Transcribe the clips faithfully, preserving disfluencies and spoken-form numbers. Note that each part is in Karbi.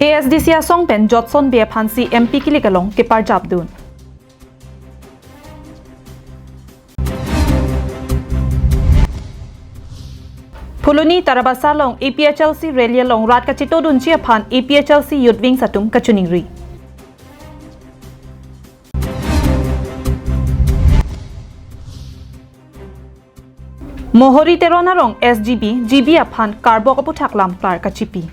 A S D C asong pen Jotson Bey aphansi M P kilik along keparjapdun. Phuloni Tarabasa along A P H L C rally along rat kachetodunji aphan A P H L C Youth Wings atum kachiningri. Mohori Teron arong S G B, G B aphan karbok aputhak lam klar kachipi.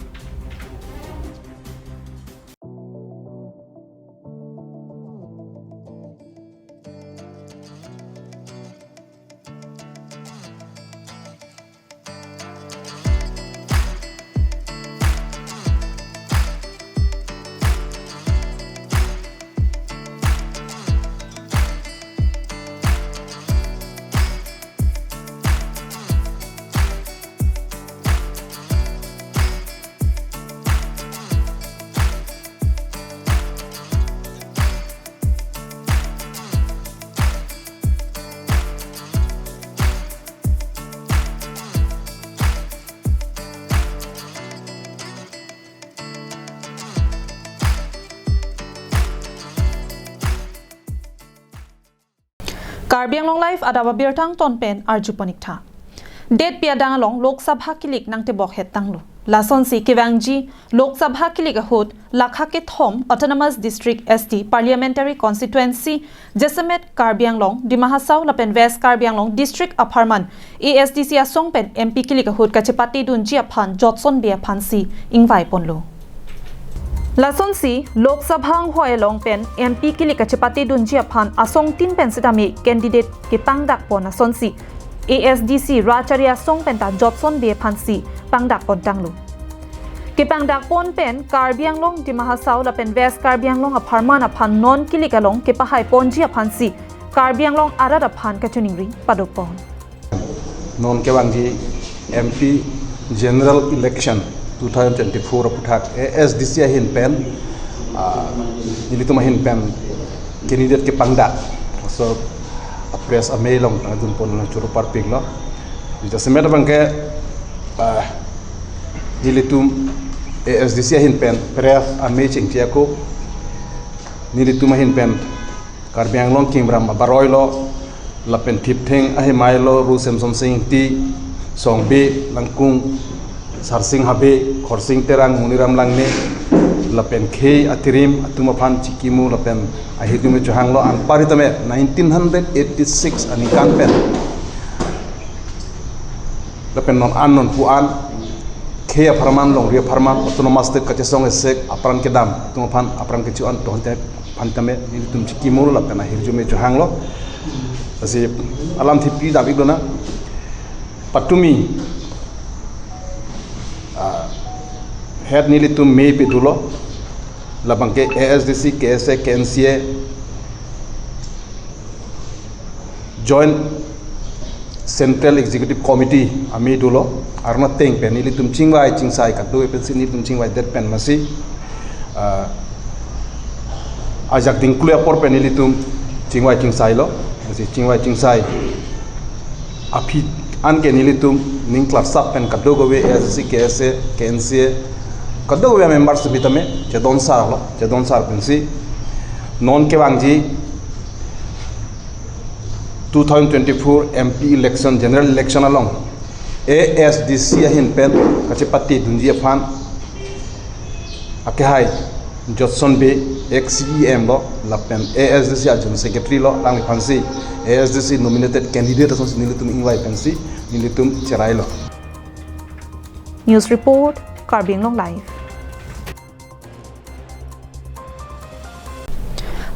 Karbi Anglong Live adap abirta angton pen arjupon ik tha. Detpi adang along Lok Sabha kilik nangtebok het tanglo. Lasonsi kevangji Lok Sabha kilik ahut lakha kethom Autonomous District S T Parliamentary Constituency, jasemet Karbi Anglong, Dima Hasao lapen West Karbi Anglong District apharman A S D C asong pen M P kilik ahut kachepatedunji aphan Jotson Bey aphansi ingvaiponlo. Lasonsi Lok Sabha anghoi along pen M P kilik kachepatedunji aphan asong tin pen sitame candidate kepangdakpon asonsi A S D C Rachari asong penta Jotson Bey aphansi pangdakpon tanglo. Kepangdakpon pen Karbi Anglong, Dima Hasao lapen West Karbi Anglong apharman aphan non kilik along kepahaiponji aphansi Karbi Anglong arat aphan kachiningri padopon. Non kevangji M P General Election two thousand twenty-four aputhak A S D C ahin pen, ah, nelitum ahin pen candidate kepangdak. So, a press amei along tangdunpon choro parpiklo. Jasemet abangke, ah, nelitum A S D C ahin pen press amei chingki ako. Nelitum ahin pen Karbi Anglong Kingram abaroi lo, lapen Thiptheng ahemai lo, Ru Semsonsing Ingti, Song Bey, Langkung Sarsing Habe, Khorsing Terang, Muniram Langne, lapen khei atirim atum aphan chikimu lapen ahirjume chohanglo, anparta tame nineteen hundred eighty-six aningkan pen lapen non an non pu an khei apharman, longri apharman, Autonomous State kachesong esek apran kedam atum aphan apran kecho-an tohon te aphan tame nelitum chikimu lapen ahirjume chohanglo. Lasi alam thippi dam iklona. Patumi, ah, het nelitum mei pedulo. Labangke A S D C, K S A, K N C A, Joint Central Executive Committee amei dolo, arnateng pen nelitum chingvai chingsai kado pensi nelitum chingvaidet pen masi, ah, ajak dingklu apor pen nelitum chingvai chingsailo, masi chingvai chingsai aphi anke nelitum ning klarsap pen kadokave A S D C, K S A, K N C A, kadokave members sitame chedon sarlo, chedon sar pensi non kevangji two thousand twenty-four M P election, general election along A S D C ahin pen kachepatedunji aphan akehai Jotson Bey, ex C E M lo, lapen A S D C a General Secretary lo, alangliphansi A S D C nominated candidate asonsi nelitum ingvai pensi nelitum cherailo. News report, Karbi Anglong Live.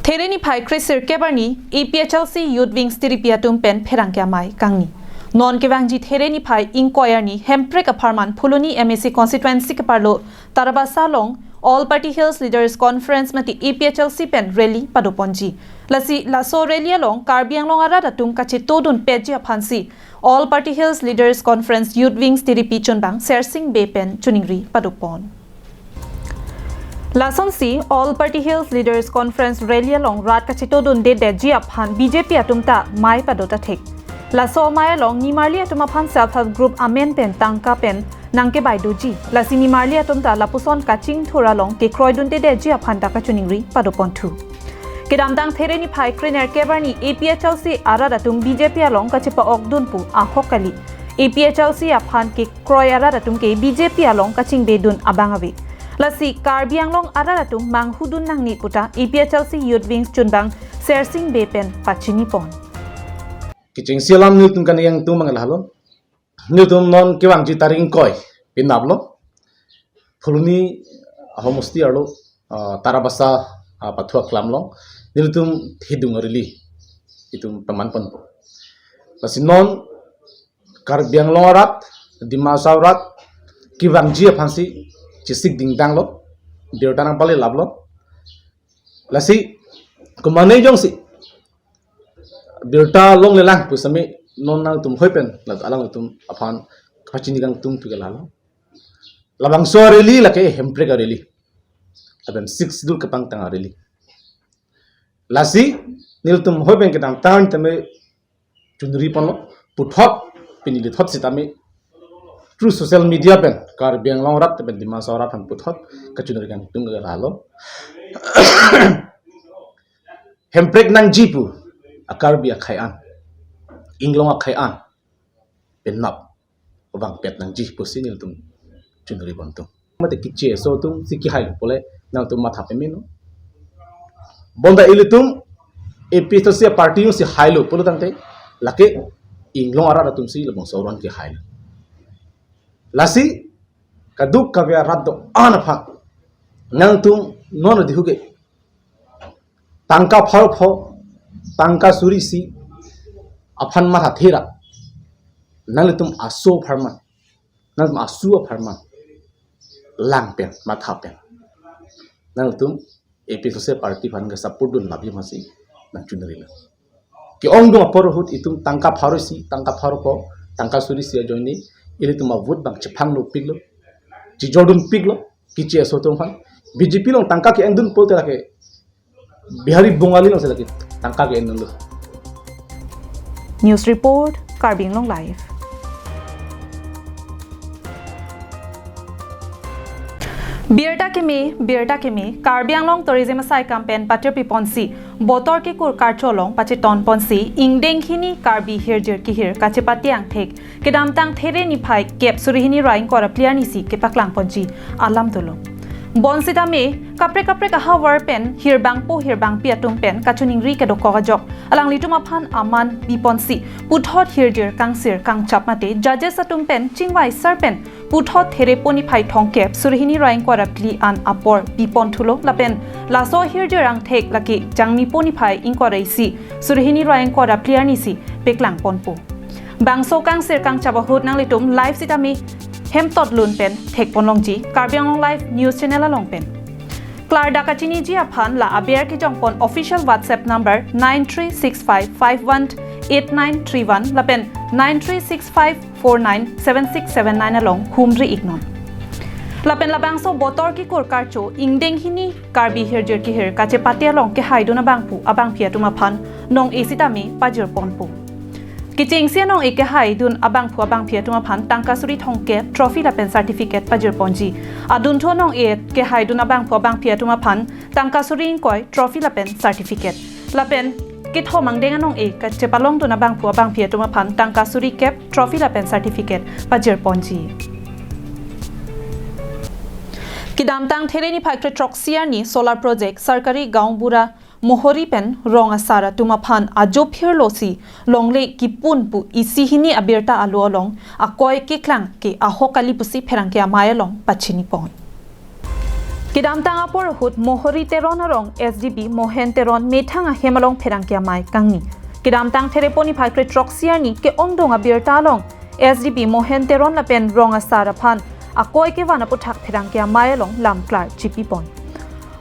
There niphai kresirkep arni A P H L C Youth Wings tiripi atum pen pherangke amei kangni. Non kevangji There niphai ingkoi arni Hemprek apharman Phuloni M A C constituency keparlo Tarabasa along All Party Hills Leaders Conference mate A P H L C pen rally padoponji. Lasi laso rally along Karbi Anglong arat atum kachetodunpetji aphansi All Party Hills Leaders Conference Youth Wings tiripi chunbang Sersing Bey pen chiningri padopon. Lasonsi All Party Hills Leaders Conference rally along rat kachetodundedetji aphan B J P atum ta mei padota thek. Laso amei along nimarli atum aphan self help group amen pen tangka pen nangkebai doji. Lasi nimarli atum ta lapuson kachingthur along kekroidunde detji aphan ta kachiningri padoponthu. Kedamtang There niphai krenerkep arni A P H L C arat atum B J P along kachepa-okdun pu ahok kali. A P H L C aphan kekroi arat atum ke B J P along kachingbedun abang ave. Lasi Karbi Anglong arat atum manghudun nangne puta A P H L C Youth Wings chunbang Sersing Bey pen pachinipon. Kechengsi alam nelitum kaningje tung mang lahelo. Nelitum non kevangji tarik ingkoi penaplo. Phuloni ahomosti arlo, ah, Tarabasa, ah, pathu aklam along nelitum thedung a-rally itum pamanponpo. Lasi non Karbi Anglong arat, Dima Hasao arat kevangji aphansi chesik dingdanglo, birta nangpalelaplo. Lasi komane jongsi birta longlelang pu sitame non nangtum hoi pen la alangtum aphan kapachini kangtung tu ke lahelo. Labangso a-rally lake hemprek a-rally. Lapen Sixth Schedule kepangtang a-rally. Lasi nelitum hoi pen kedamtang tame chunri ponlo, puthot pini lithot sitame through social media pen Karbi Anglong arat pen Dima Hasao arat aphan puthot kachunri kangtung ke lahelo. Hemprek nangji pu a-Karbi akhei an, Inglong akhei an penap vangpet nangji pusi nelitum chunri pontung. Mate keche aso atumsi kehailo pule nangtum matha pemeno. Bonta ilitum A P H L C party si hailo pulo tangte lake Inglong arat atumsi labangso aron kehailo. Lasi kaduk kave arat do-an aphan nangtum non dihuke tangka pharo pho, tangka suri isi aphan matha thera. Nanglitum aso apharman, nanglitum aso apharman lang pen, matha pen, nanglitum A P H L C party aphan ke support dun labi masi nangchunrilo. Ke-ongdung apor ahut itum tangka pharo isi, tangka pharo pho, tangka suri isi ajoine ilitum avote abang chephang nopiklo, chejordunpiklo, keche aso atum aphan. B J P along tangka ke-endun pulote lake Bihari Bongali alongsi lake tangka ke-endunlo. News report, Karbi Anglong Live. Birta keme, birta keme, Karbi Anglong Tourism asaikam pen patirpiponsi, Botor Kekur Karcho along pachetonponsi, ingdeng hini Karbi Hirjir Kehir kachepate angthek, kedamtang There niphai kep suri hini ra ingkoi ra phli arnisi kepaklangponji alam dolo. Bonsitame, kaprek kaprek ahavar pen, hirbangpo hirbangpi atum pen, kachiningri kedokok ajok, alanglitum aphan aman biponsi, puthot hirjir kangsir kangchap mate, judges atum pen, chingvai sar pen, puthot Therepo niphai thomkep, suri hini ra ingkoi ra phli an apor biponthulo, lapen laso hirjir angthek lake Jangmipo niphai ingkoi ra isi, suri hini ra ingkoi ra phli arnisi peklangponpo. Bangso kangsir kangchap ahut nanglitum live sitame hemtotlun pen thekponlongji Karbi Anglong Live News Channel along pen. Klardak kachiniji aphan la aber kejongpon official WhatsApp number nine three six five five one eight nine three one lapen nine three six five four nine seven six seven nine along humri iknon. Lapen labangso Botor Kekur Karcho ingdeng hini Karbi Hirjir Kehir kachepate along kehaidun abangphu abangphi atum aphan nong-e sitame pajirponpo. Kechengsi nong-e kehaidun abangphu abangphi atum aphan tangka suri thomkep, trophy lapen certificate pajirponji. Adunthu nong-e kehaidun abangphu abangphi atum aphan tangka suri ingkoi, trophy lapen certificate. Lapen kethom angdeng anong-e kachepalongdun abangphu abangphi atum aphan tangka suri kep, trophy lapen certificate pajirponji. Kedamtang There niphai kre throksi arni solar project Sarkari Gaonbura Mohori pen rong asar atum aphan ajo phirlosi longle kipun pu isi hini abirta alo along akoi keklang ke ahok kali pusi pherangke amei along pachinipon. Kedamtang apor ahut Mohori Teron arong S D B Mohen Teron methang ahem along pherangke amei kangni. Kedamtang Therepo niphai kre throksi arni ke-ongdung abirta along S D B Mohen Teron lapen rong asar aphan akoi kevan aputhak pherangke amei along lamklar chipipon.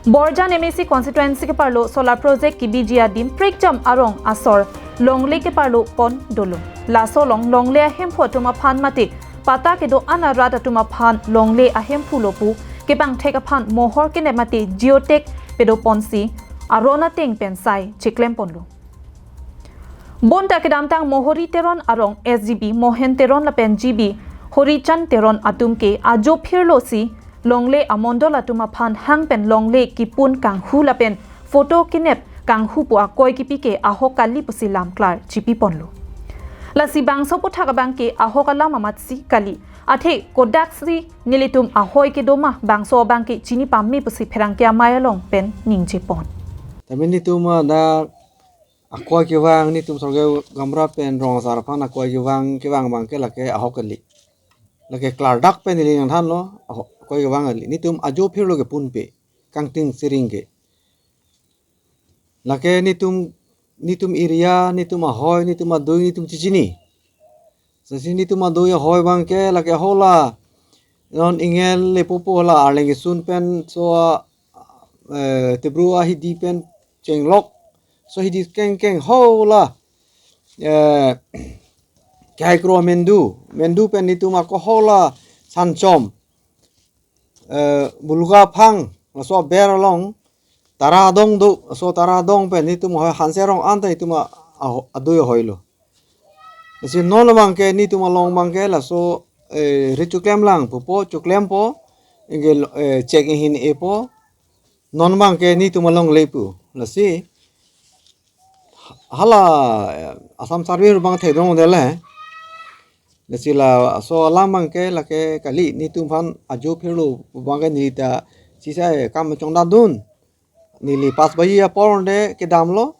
Borjan M A C constituency keparlo solar project kebiji adim prekjam arong asor longle keparlopon dolo. Laso along longle ahemphu atum aphan mate patta kedo-an arat atum aphan longle ahemphu lo pu kepangthek aphan mohor kenep mate geotag pedoponsi aron ateng pen sai chiklemponlo. Bonta kedamtang Mohori Teron arong S G B Mohen Teron lapen G B Horichand Teron atum ke ajo phirlo si longle amondol atum aphan hang pen longle kipun kanghu lapen photo kenep kanghu pu akoi kipi ke ahok kali pusi lam klar chipi ponlo. Lasi bangso aputhak abang ke ahok alam amatsi kali. Athe kodaksi nelitum ahoi kedo ma bangso abang ke chini pame pusi pherangke amei along pen ningje pon. Tame nelitum, ah, dak akoi kevang, nelitum Sorgari Gaonbura pen rong asar aphan akoi kevang, kevang abang ke lake ahok kali. Lake klardak pen neli nangthanlo, aho-, akoi kevang kali. Nelitum ajo phirlo kepunpe, kangting siring ke. Lake nelitum, nelitum area, nelitum ahoi, nelitum adui, nelitum chichini. Lasi nelitum adui ahoi abang ke lake hola non Ingel le pupo la arleng isun pen so, eh, Tebru ahidi pen chenglok. So hidi kengkeng hola, eh, kehai kro Mendu, Mendu pen nelitum ako hola Sanchom, eh, Buluga Phang, laso aber along Tara Adong do, laso Tara Adong pen nelitum ahoi Hanserong anta nelitum a-, a-, adui ahoilo. Lasi non abang ke nelitum along abang ke laso, eh, ri choklemlang pupo, choklempo, anke, eh, chek inghin epo, non abang ke nelitum alongle pu. Lasi hala, eh, Assam Service abang thekdong dele. Lasi laso alam abang ke lake kali, nelitum aphan ajo phirlo abang ke neli ta sisa kam chongdadun. Neli pas baji apor de kedamlo.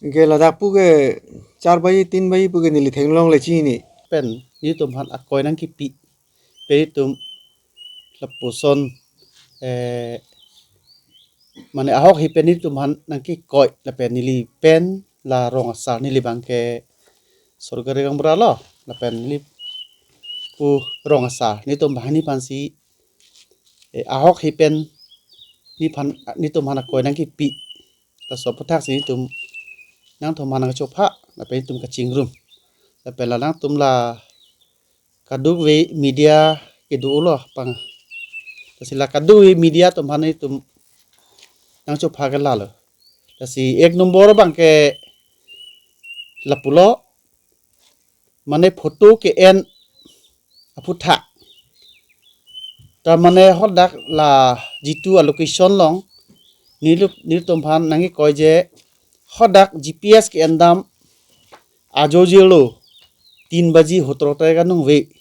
Anke ladak pu ke char baji, tin baji pu ke neli theklongle chini. Pen nelitum aphan akoi nangkipi. Pen nelitum lapuson, eh, mane ahok hi pen nelitum aphan nangkikoi lapen neli pen la rong asar, neli abang ke Sorgari Gaonbura lo, lapen neli pu rong asar, nelitum banghini aphansi, eh, ahok hi pen neli aphan, nelitum aphan akoi nangkipi. Laso aputhak si nelitum nangtum aphan nangchopha, lapen nelitum kachingrum. Lapen la nangtum la kadokave media kedo lo pang. Lasi la kadokave media atum aphan nelitum nangchopha ke lalo. Lasi ek nombor abang ke lapulo, mane photo ke-en aputhak. Ta mane hadak la jitu a-location along nelitum, nelitum aphan nangkikoi je hadak G P S ke-en dam ajo jelo tin baji hotro tarik aningve.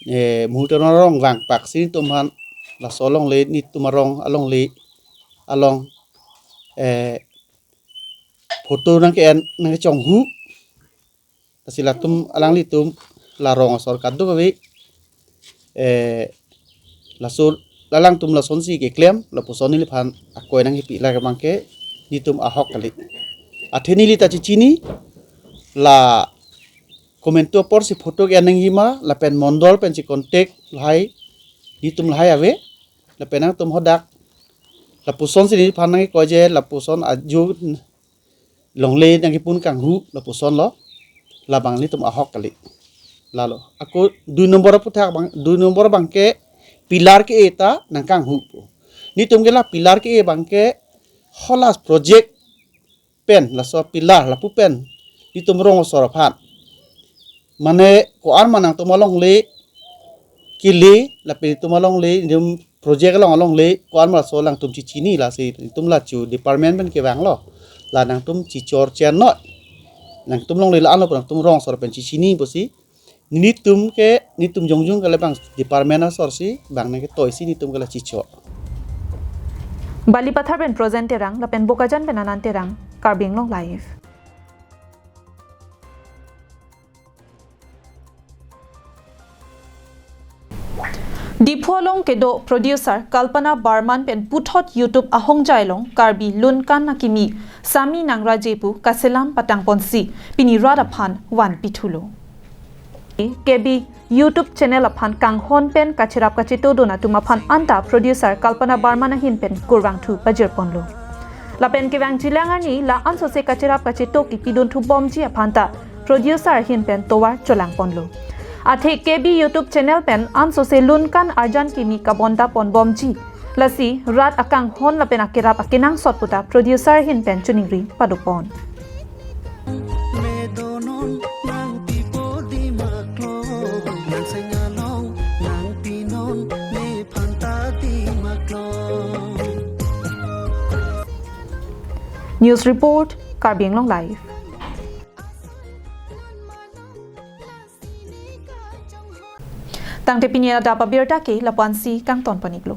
Eh, Mohori Teron arong vangpak si nelitum aphan laso alongle, nelitum arong alongle along, eh, photo nangke-en nangkechonghu. Lasi latum alanglitum la rong asor kadokave, eh, laso alangtum lasonsi keklem, lapuson neliphan akoi nangkipi, lake abang ke nelitum ahok kali. Athe neli ta chichini, la komantu aporsi photo ke-en nangji ma, lapen mondol pensi contact lahai, nelitum lahai ave, lapen nangtum hadak lapusonsi neliphan nangkikoi je, lapuson ajo longle nangkipun kanghu lapuson lo, labang nelitum ahok kali. Lalo. Ako dui nombor aputhak abang, dui nombor abang ke pillar ke-e ta nangkanghu pu. Nelitum ke la pillar ke-e abang ke hala project pen, laso pillar lapu pen nelitum rong asor aphan, mane ko-an ma nangtum alongle kele, lapen nelitum alongle, nelitum project along alongle ko-an ma, laso alangtum chichini, lasi nelitum la chu department pen kevanglo, la nangtum chichor chen noi. Nangtum longle la-anlo pu nangtum rong asor pen chichini pusi, nelitum ke, nelitum jongjung ke labang department asor si bang nangketoi si nelitum ke la chichor. Balipathar pen Projen Terang, lapen Bokajan pen Anand Terang, Karbi Anglong Live. Diphu along kedo producer Kalpana Barman pen puthot YouTube ahongjai along Karbi Lunkan akimi Sami Nangraje pu kaselam patangponsi pini rat aphan vanpithulo. K B YouTube channel aphan kanghon pen kacherap kachetodun atum aphan anta producer Kalpana Barman ahin pen kurvangthu pajirponlo. Lapen kevangjilang arni la ansose kacherap kacheto kipidunthu bomji aphan ta producer ahin pen tovar cholangponlo. Athe K B YouTube channel pen ansose Lunkan arjan kimi kabonta ponbomji. Lasi rat akanghon lapen akerap akenangsot puta producer ahin pen choningri padopon. News report, Karbi Anglong Live. Tangte pini adap abirta ke lapu ansi kangton pon-iklo.